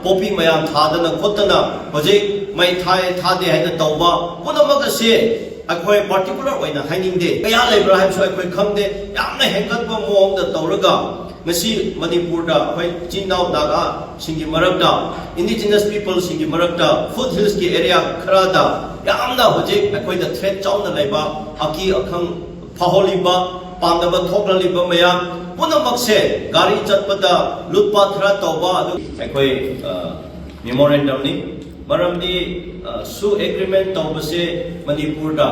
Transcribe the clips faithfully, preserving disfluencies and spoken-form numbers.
Poppy ꯃꯌꯥꯝ ꯊꯥꯗꯅ ꯈꯣꯠꯇꯅ ꯍꯧꯖꯤꯛ ꯃꯩ ꯊꯥꯏ ꯊꯥꯗꯦ ꯍꯥꯏꯅ ꯇꯧꯕ ꯄꯨꯝꯅꯃꯛ ꯑꯁꯤ ꯑꯩꯈꯣꯏ ꯄꯥꯔꯇꯤꯀꯨꯂꯔ ꯑꯣꯏꯅ ꯍꯥꯏꯅꯤꯡꯗꯦ꯫ ꯀꯌꯥ ꯂꯩꯕ꯭ꯔꯥ ꯍꯥꯏꯕꯁꯨ ꯑꯩꯈꯣꯏ ꯈꯪꯗꯦ꯫ ꯌꯥꯝꯅ ꯍꯦꯟꯒꯠꯄ ꯃꯑꯣꯡꯗ ꯇꯧꯔꯒ ꯉꯁꯤ ꯃꯅꯤꯄꯨꯔꯗ ꯑꯩꯈꯣꯏ ꯏꯆꯤꯟ ꯏꯅꯥꯎ ꯅꯥꯒꯥꯁꯤꯡꯒꯤ ꯃꯔꯛꯇ, ꯏꯟꯗꯤꯖꯤꯅꯁ ꯄꯤꯄꯜꯁꯤꯡꯒꯤ ꯃꯔꯛꯇ, ꯐꯨꯠ ꯍꯤꯜꯁꯀꯤ ꯑꯦꯔꯤꯌꯥ ꯈꯔꯗ ꯌꯥꯝꯅ ꯍꯧꯖꯤꯛ ꯑꯩꯈꯣꯏꯗ ꯊ꯭ꯔꯦꯠ ꯆꯥꯎꯅ ꯂꯩꯕ, ꯑꯀꯤ ꯑꯈꯪ ꯐꯥꯎꯍꯜꯂꯤꯕ, ꯄꯥꯝꯗꯕ ꯊꯣꯛꯍꯜꯂꯤꯕ ꯃꯌꯥꯝ ꯄꯨꯝꯅꯃꯛꯁꯦ ꯒꯥꯔꯤ ꯆꯠꯄꯗ ꯂꯨꯠꯄꯥꯠ ꯈꯔ ꯇꯧꯕ ꯑꯗꯨ ꯑꯩꯈꯣꯏ ꯃꯦꯃꯣꯔꯦꯟꯗꯝꯅꯤ꯫ ꯃꯔꯝꯗꯤ ꯁꯨ ꯑꯦꯒ꯭ꯔꯤꯃꯦꯟ ꯇꯧꯕꯁꯦ ꯃꯅꯤꯄꯨꯔꯗ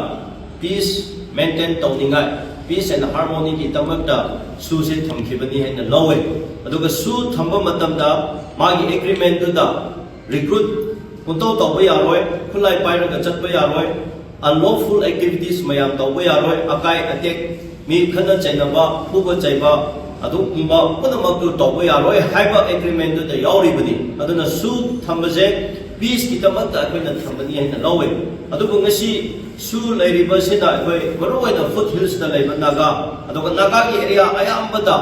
ꯄꯤꯁ ꯃꯦꯟꯇꯦꯟ ꯇꯧꯅꯤꯡꯉꯥꯏ, ꯄꯤꯁ ꯑꯦꯟ ꯍꯥꯔꯃꯣꯅꯤꯒꯤꯗꯃꯛꯇ ꯁꯨꯁꯦ ꯊꯝꯈꯤꯕꯅꯤ ꯍꯥꯏꯅ ꯂꯧꯋꯦ꯫ ꯑꯗꯨꯒ ꯁꯨ ꯊꯝꯕ ꯃꯇꯝꯗ ꯃꯥꯒꯤ ꯑꯦꯒ꯭ꯔꯤꯃꯦꯟꯗꯨꯗ ꯔꯤꯀ꯭ꯔꯨꯠ ꯄꯨꯡꯇꯧ ꯇꯧꯕ ꯌꯥꯔꯣꯏ, ꯈꯨꯠꯂꯥꯏ ꯄꯥꯏꯔꯒ ꯆꯠꯄ ꯌꯥꯔꯣꯏ, ꯑꯟꯂꯣꯐꯨꯜ ꯑꯦꯛꯇꯤꯚꯤꯇꯤꯁ ꯃꯌꯥꯝ ꯇꯧꯕ ꯌꯥꯔꯣꯏ, ꯑꯀꯥꯏ ꯑꯇꯦꯛ, ꯃꯤ ꯈꯠꯅ ꯆꯩꯅꯕ, ꯐꯨꯕ ꯆꯩꯕ, ꯑꯗꯨꯒꯨꯝꯕ ꯄꯨꯝꯅꯃꯛꯇꯨ ꯇꯧꯕ ꯌꯥꯔꯣꯏ ꯍꯥꯏꯕ ꯑꯦꯒ꯭ꯔꯤꯃꯦꯟꯗꯨꯗ ꯌꯥꯎꯔꯤꯕꯅꯤ꯫ ꯑꯗꯨꯅ ꯁꯨ ꯊꯝꯕꯁꯦ ꯄꯤꯁꯀꯤꯗꯃꯛꯇ ꯑꯩꯈꯣꯏꯅ ꯊꯝꯕꯅꯤ ꯍꯥꯏꯅ ꯂꯧꯋꯦ꯫ ꯑꯗꯨꯕꯨ ꯉꯁꯤ ꯁꯨ ꯂꯩꯔꯤꯕꯁꯤꯅ ꯑꯩꯈꯣꯏ ꯃꯔꯨꯑꯣꯏꯅ ꯐꯨꯠ ꯍꯤꯜꯁꯇ ꯂꯩꯕ ꯅꯥꯒꯥ, ꯑꯗꯨꯒ ꯅꯥꯒꯥꯒꯤ ꯑꯦꯔꯤꯌꯥ ꯑꯌꯥꯝꯕꯗ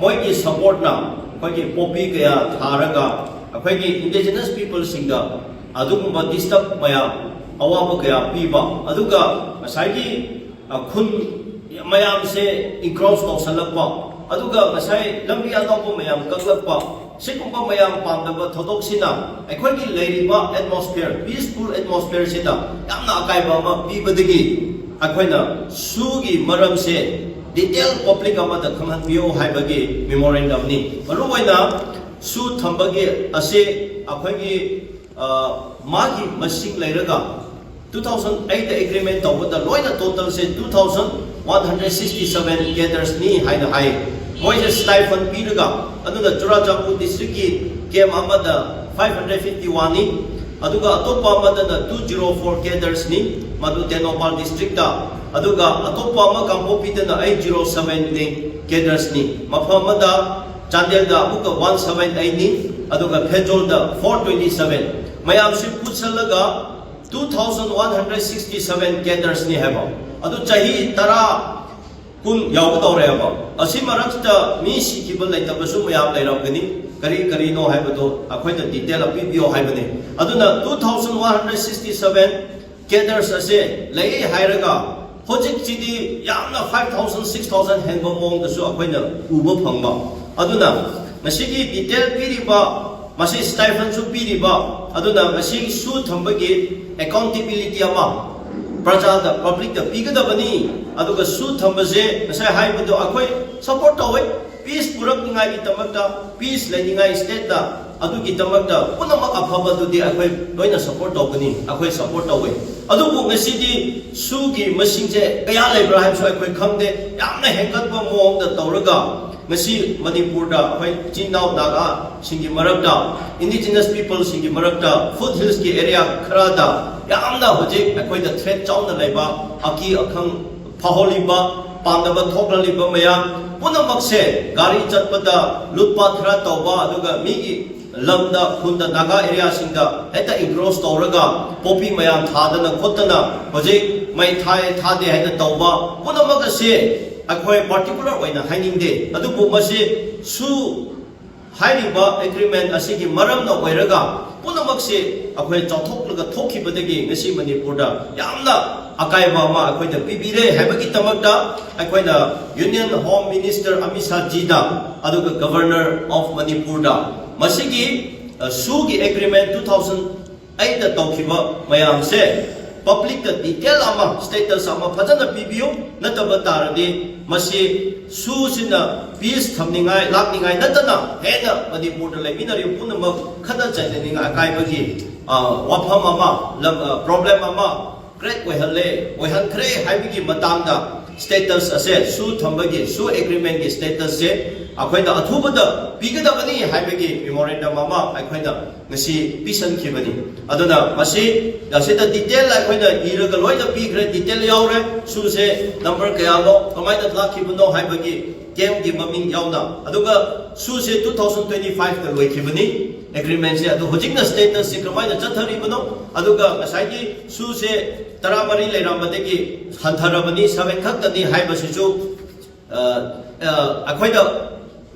ꯃꯣꯏꯒꯤ ꯁꯄꯣꯔꯠꯅ ꯑꯩꯈꯣꯏꯒꯤ ꯄꯣꯄꯤ ꯀꯌꯥ ꯊꯥꯔꯒ ꯑꯩꯈꯣꯏꯒꯤ ꯏꯟꯗꯤꯖꯤꯅꯁ ꯄꯤꯄꯜꯁꯤꯡꯗ ꯑꯗꯨꯒꯨꯝꯕ ꯗꯤꯁꯇꯔꯕ ꯃꯌꯥꯝ, ꯑꯋꯥꯕ ꯀꯌꯥ ꯄꯤꯕ, ꯑꯗꯨꯒ ꯉꯁꯥꯏꯒꯤ, ꯑ, ꯈꯨꯟ ꯃꯌꯥꯝꯁꯦ ꯏꯟꯀ꯭ꯔꯣꯁ ꯇꯧꯁꯜꯂꯛꯄ, ꯑꯗꯨꯒ ꯉꯁꯥꯏ ꯂꯝꯕꯤ ꯑꯅꯧꯕ ꯃꯌꯥꯝ ꯀꯛꯂꯛꯄ, ꯁꯤꯒꯨꯝꯕ ꯃꯌꯥꯝ ꯄꯥꯝꯗꯕ ꯊꯧꯗꯣꯛꯁꯤꯅ ꯑꯩꯈꯣꯏꯒꯤ ꯂꯩꯔꯤꯕ ꯑꯦꯠꯃꯣꯁꯐꯤꯌꯔ, ꯄꯤꯁꯐꯨꯜ ꯑꯦꯠꯃꯣꯁꯐꯤꯌꯔꯁꯤꯗ ꯌꯥꯝꯅ ꯑꯀꯥꯏꯕ ꯑꯃ ꯄꯤꯕꯗꯒꯤ ꯑꯩꯈꯣꯏꯅ ꯁꯨꯒꯤ ꯃꯔꯝꯁꯦ ꯗꯤꯇꯦꯜ ꯄꯕ꯭ꯂꯤꯛ ꯑꯃꯗ ꯈꯪꯍꯟꯕꯤꯌꯨ ꯍꯥꯏꯕꯒꯤ ꯃꯦꯃꯣꯔꯦꯟꯗꯝꯅꯤ꯫ ꯃꯔꯨꯑꯣꯏꯅ ꯁꯨ ꯊꯝꯕꯒꯤ ꯑꯁꯤ ꯑꯩꯈꯣꯏꯒꯤ, ꯑ, ꯃꯥꯒꯤ ꯃꯁꯤꯡ ꯂꯩꯔꯒ two thousand eight ꯑꯦꯒ꯭ꯔꯤꯃꯦꯟ ꯇꯧꯕꯗ ꯂꯣꯏꯅ ꯇꯣꯇꯜꯁꯦ two thousand one hundred sixty seven cadresꯅꯤ ꯍꯥꯏꯅ ꯍꯥꯏ꯫ ꯃꯣꯏꯁꯦ ꯁ꯭ꯇꯥꯏꯐꯟ ꯄꯤꯔꯒ, ꯑꯗꯨꯅ ꯆꯨꯔꯥꯆꯥꯟꯄꯨꯔ ꯗꯤꯁꯇ꯭ꯔꯤꯛꯀꯤ ꯀꯦꯝ ꯑꯃꯗ five hundred fifty oneꯅꯤ, ꯑꯗꯨꯒ ꯑꯇꯣꯞꯄ ꯑꯃꯗꯅ two zero four cadresꯅꯤ, ꯃꯗꯨ ꯇꯦꯡꯅꯧꯄꯜ ꯗꯤꯁꯇ꯭ꯔꯤꯛꯇ, ꯑꯗꯨꯒ ꯑꯇꯣꯞꯄ ꯑꯃ ꯀꯥꯡꯄꯣꯛꯄꯤꯗꯅ eight zero sevenꯅꯤ cadresꯅꯤ, ꯃꯐꯝ ꯑꯃꯗ ꯆꯥꯟꯗꯦꯜꯗ ꯑꯃꯨꯛꯀ one seven eightꯅꯤ, ꯑꯗꯨꯒ ꯐꯦꯖꯣꯜꯗ four twenty seven꯫ ꯃꯌꯥꯝꯁꯤ ꯄꯨꯟꯁꯜꯂꯒ two thousand one hundred sixty seven cadresꯅꯤ ꯍꯥꯏꯕ꯫ ꯑꯗꯨ ꯆꯍꯤ ꯇꯔꯥ, ꯀꯨꯟ ꯌꯥꯎꯒꯗꯧꯔꯦ ꯍꯥꯏꯕ꯫ ꯑꯁꯤ ꯃꯔꯛꯇ ꯃꯤ ꯁꯤꯈꯤꯕ ꯂꯩꯇꯕꯁꯨ ꯃꯌꯥꯝ ꯂꯩꯔꯝꯒꯅꯤ꯫ ꯀꯔꯤ ꯀꯔꯤꯅꯣ ꯍꯥꯏꯕꯗꯣ ꯑꯩꯈꯣꯏꯗ ꯗꯤꯇꯦꯜ ꯄꯤꯕꯤꯌꯣ ꯍꯥꯏꯕꯅꯤ꯫ ꯑꯗꯨꯅ two thousand one hundred sixty seven cadres ꯑꯁꯦ ꯂꯩ ꯍꯥꯏꯔꯒ ꯍꯧꯖꯤꯛꯁꯤꯗꯤ ꯌꯥꯝꯅ five thousand, six thousand ꯍꯦꯟꯕ ꯃꯑꯣꯡꯗꯁꯨ ꯑꯩꯈꯣꯏꯅ ꯎꯕ ꯐꯪꯕ꯫ ꯑꯗꯨꯅ ꯉꯁꯤꯒꯤ ꯗꯤꯇꯦꯜ ꯄꯤꯔꯤꯕ, ꯃꯁꯤ ꯁ꯭ꯇꯥꯏꯐꯟꯁꯨ ꯄꯤꯔꯤꯕ, ꯑꯗꯨꯅ ꯉꯁꯤ ꯁꯨ ꯊꯝꯕꯒꯤ ꯑꯦꯀꯥꯎꯟꯇꯦꯕꯤꯂꯤꯇꯤ ꯑꯃ ꯄ꯭ꯔꯖꯥꯗ, ꯄꯕ꯭ꯂꯤꯛꯇ ꯄꯤꯒꯗꯕꯅꯤ꯫ ꯑꯗꯨꯒ ꯁꯨ ꯊꯝꯕꯁꯦ ꯉꯁꯥꯏ ꯍꯥꯏꯕꯗꯣ ꯑꯩꯈꯣꯏ ꯁꯄꯣꯔꯠ ꯇꯧꯋꯦ꯫ ꯄꯤꯁ ꯄꯨꯔꯛꯅꯤꯉꯥꯏꯒꯤꯗꯃꯛꯇ, ꯄꯤꯁ ꯂꯩꯅꯤꯡꯉꯥꯏ ꯁ꯭ꯇꯦꯠꯇ, ꯑꯗꯨꯒꯤꯗꯃꯛꯇ ꯄꯨꯝꯅꯃꯛ ꯑꯐꯕꯗꯨꯗꯤ ꯑꯩꯈꯣꯏ ꯂꯣꯏꯅ ꯁꯄꯣꯔꯠ ꯇꯧꯒꯅꯤ, ꯑꯩꯈꯣꯏ ꯁꯄꯣꯔꯠ ꯇꯧꯋꯦ꯫ ꯑꯗꯨꯕꯨ ꯉꯁꯤꯗꯤ ꯁꯨꯒꯤ ꯃꯁꯤꯡꯁꯦ ꯀꯌꯥ ꯂꯩꯕ꯭ꯔꯥ ꯍꯥꯏꯕꯁꯨ ꯑꯩꯈꯣꯏ ꯈꯪꯗꯦ꯫ ꯌꯥꯝꯅ ꯍꯦꯟꯒꯠꯄ ꯃꯑꯣꯡꯗ ꯇꯧꯔꯒ ꯉꯁꯤ ꯃꯅꯤꯄꯨꯔꯗ ꯑꯩꯈꯣꯏ ꯏꯆꯤꯟ ꯏꯅꯥꯎ ꯅꯥꯒꯥꯁꯤꯡꯒꯤ ꯃꯔꯛꯇ, indigenous peopleꯁꯤꯡꯒꯤ ꯃꯔꯛꯇ, foothillsꯀꯤ ꯑꯦꯔꯤꯌꯥ ꯈꯔꯗ ꯌꯥꯝꯅ ꯍꯧꯖꯤꯛ ꯑꯩꯈꯣꯏꯗ ꯊ꯭ꯔꯦꯠ ꯆꯥꯎꯅ ꯂꯩꯕ, ꯑꯀꯤ ꯑꯈꯪ ꯐꯥꯎꯍꯜꯂꯤꯕ, ꯄꯥꯝꯗꯕ ꯊꯣꯛꯍꯜꯂꯤꯕ ꯃꯌꯥꯝ ꯄꯨꯝꯅꯃꯛꯁꯦ, ꯒꯥꯔꯤ ꯆꯠꯄꯗ ꯂꯨꯠꯄꯥꯠ ꯈꯔ ꯇꯧꯕ, ꯑꯗꯨꯒ ꯃꯤꯒꯤ ꯂꯝꯗ, ꯈꯨꯟꯗ, ꯅꯥꯒꯥ ꯑꯦꯔꯤꯌꯥꯁꯤꯡꯗ ꯍꯦꯛꯇ ꯏꯟꯀ꯭ꯔꯣꯁ ꯇꯧꯔꯒ ꯄꯣꯄꯤ ꯃꯌꯥꯝ ꯊꯥꯗꯅ ꯈꯣꯠꯇꯅ ꯍꯧꯖꯤꯛ ꯃꯩ ꯊꯥꯏ ꯊꯥꯗꯦ ꯍꯥꯏꯅ ꯇꯧꯕ ꯄꯨꯝꯅꯃꯛ ꯑꯁꯤ ꯑꯩꯈꯣꯏ ꯄꯥꯔꯇꯤꯀꯨꯂꯔ ꯑꯣꯏꯅ ꯍꯥꯏꯅꯤꯡꯗꯦ꯫ ꯑꯗꯨꯕꯨ ꯃꯁꯤ ꯁꯨ ꯍꯥꯏꯔꯤꯕ ꯑꯦꯒ꯭ꯔꯤꯃꯦꯟ ꯑꯁꯤꯒꯤ ꯃꯔꯝꯅ ꯑꯣꯏꯔꯒ ꯄꯨꯝꯅꯃꯛꯁꯦ ꯑꯩꯈꯣꯏ ꯆꯥꯎꯊꯣꯛꯂꯒ ꯊꯣꯛꯈꯤꯕꯗꯒꯤ ꯉꯁꯤ ꯃꯅꯤꯄꯨꯔꯗ ꯌꯥꯝꯅ ꯑꯀꯥꯏꯕ ꯑꯃ ꯑꯩꯈꯣꯏꯗ ꯄꯤꯕꯤꯔꯦ ꯍꯥꯏꯕꯒꯤꯗꯃꯛꯇ ꯑꯩꯈꯣꯏꯅ Union Home Minister ꯑꯃꯤꯠ ꯁꯥꯍꯖꯤꯗ, ꯑꯗꯨꯒ Governor of ꯃꯅꯤꯄꯨꯔꯗ ꯃꯁꯤꯒꯤ, ꯑ, ꯁꯨꯒꯤ ꯑꯦꯒ꯭ꯔꯤꯃꯦꯟ two thousand eightꯇ ꯇꯧꯈꯤꯕ ꯃꯌꯥꯝꯁꯦ ꯄꯕ꯭ꯂꯤꯛꯇ ꯗꯤꯇꯦꯜ ꯑꯃ, ꯁ꯭ꯇꯦꯇꯁ ꯑꯃ ꯐꯖꯅ ꯄꯤꯕꯤꯌꯨ꯫ ꯅꯠꯇꯕ ꯇꯥꯔꯗꯤ ꯃꯁꯤ ꯁꯨꯁꯤꯅ ꯄꯤꯁ ꯊꯝꯅꯤꯡꯉꯥꯏ, ꯂꯥꯛꯅꯤꯡꯉꯥꯏ ꯅꯠꯇꯅ ꯍꯦꯟꯅ ꯃꯅꯤꯄꯨꯔꯗ ꯂꯩꯃꯤꯟꯅꯔꯤꯕ ꯄꯨꯝꯅꯃꯛ ꯈꯠꯅ ꯆꯩꯅꯅꯤꯡꯉꯥꯏ ꯑꯀꯥꯏꯕꯒꯤ, ꯑ, ꯋꯥꯐꯝ ꯑꯃ, ꯂꯝ, ꯑ, ꯄ꯭ꯔꯣꯕ꯭ꯂꯦꯝ ꯑꯃ ꯀ꯭ꯔꯤꯌꯦꯠ ꯑꯣꯏꯍꯜꯂꯦ, ꯑꯣꯏꯍꯟꯈ꯭ꯔꯦ ꯍꯥꯏꯕꯒꯤ ꯃꯇꯥꯡꯗ ꯁ꯭ꯇꯦꯇꯁ ꯑꯁꯦ, ꯁꯨ ꯊꯝꯕꯒꯤ, ꯁꯨ ꯑꯦꯒ꯭ꯔꯤꯃꯦꯟꯒꯤ ꯁ꯭ꯇꯦꯇꯁꯁꯦ ꯑꯩꯈꯣꯏꯅ ꯑꯊꯨꯕꯗ ꯄꯤꯒꯗꯕꯅꯤ ꯍꯥꯏꯕꯒꯤ ꯃꯦꯃꯣꯔꯦꯟꯗꯝ ꯑꯃ ꯑꯩꯈꯣꯏꯅ ꯉꯁꯤ ꯄꯤꯁꯟꯈꯤꯕꯅꯤ꯫ ꯑꯗꯨꯅ ꯃꯁꯤ ꯑꯁꯤꯗ ꯗꯤꯇꯦꯜ ꯑꯩꯈꯣꯏꯅ ꯏꯔꯒ ꯂꯣꯏꯅ ꯄꯤꯈ꯭ꯔꯦ, ꯗꯤꯇꯦꯜ ꯌꯥꯎꯔꯦ꯫ ꯁꯨꯁꯦ ꯅꯝꯕꯔ ꯀꯌꯥꯅꯣ, ꯀꯃꯥꯏꯅ ꯂꯥꯛꯈꯤꯕꯅꯣ ꯍꯥꯏꯕꯒꯤ ꯀꯦꯝꯒꯤ ꯃꯃꯤꯡ ꯌꯥꯎꯅ꯫ ꯑꯗꯨꯒ ꯁꯨꯁꯦ two thousand twenty fiveꯇ ꯂꯣꯏꯈꯤꯕꯅꯤ ꯑꯦꯒ꯭ꯔꯤꯃꯦꯟꯁꯦ꯫ ꯑꯗꯨ ꯍꯧꯖꯤꯛꯅ ꯁ꯭ꯇꯦꯇꯁꯁꯦ ꯀꯃꯥꯏꯅ ꯆꯠꯊꯔꯤꯕꯅꯣ, ꯑꯗꯨꯒ ꯉꯁꯥꯏꯒꯤ ꯁꯨꯁꯦ ꯇꯔꯥꯃꯔꯤ ꯂꯩꯔꯝꯕꯗꯒꯤ ꯍꯟꯊꯔꯕꯅꯤ, seven ꯈꯛꯇꯅꯤ ꯍꯥꯏꯕꯁꯤꯁꯨ, ꯑ, ꯑ, ꯑꯩꯈꯣꯏꯗ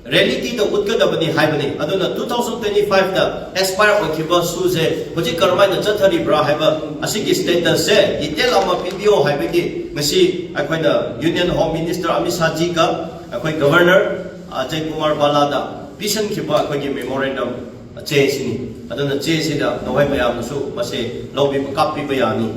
ꯔꯤꯌꯦꯂꯤꯇꯤꯗ ꯎꯠꯀꯗꯕꯅꯤ ꯍꯥꯏꯕꯅꯤ꯫ ꯑꯗꯨꯅ two thousand twenty five ꯗ ꯑꯦꯛꯁꯄꯥꯌꯔ ꯑꯣꯏꯈꯤꯕ ꯁꯨꯁꯦ ꯍꯧꯖꯤꯛ ꯀꯔꯝꯍꯥꯏꯅ ꯆꯠꯊꯔꯤꯕ꯭ꯔꯥ ꯍꯥꯏꯕ ꯑꯁꯤꯒꯤ ꯁ꯭ꯇꯦꯇꯁꯁꯦ ꯗꯤꯇꯦꯜ ꯑꯃ ꯄꯤꯕꯤꯌꯣ ꯍꯥꯏꯕꯒꯤ ꯉꯁꯤ ꯑꯩꯈꯣꯏꯅ ꯌꯨꯅꯤꯌꯟ ꯍꯣꯝ ꯃꯤꯅꯤꯁꯇꯔ ꯑꯃꯤꯠ ꯁꯥꯍꯖꯤꯒ ꯑꯩꯈꯣꯏ ꯒꯕꯔꯅꯔ ꯑꯖꯌ ꯀꯨꯃꯥꯔ ꯚꯥꯂꯥꯗ ꯄꯤꯁꯤꯟꯈꯤꯕ ꯑꯩꯈꯣꯏꯒꯤ ꯃꯦꯃꯣꯔꯦꯟꯗꯝ ꯆꯦꯁꯤꯅꯤ꯫ ꯑꯗꯨꯅ ꯆꯦꯁꯤꯗ ꯅꯈꯣꯏ ꯃꯌꯥꯝꯅꯁꯨ ꯃꯁꯦ ꯂꯧꯕꯤꯕ, ꯀꯥꯞꯄꯤꯕ ꯌꯥꯅꯤ꯫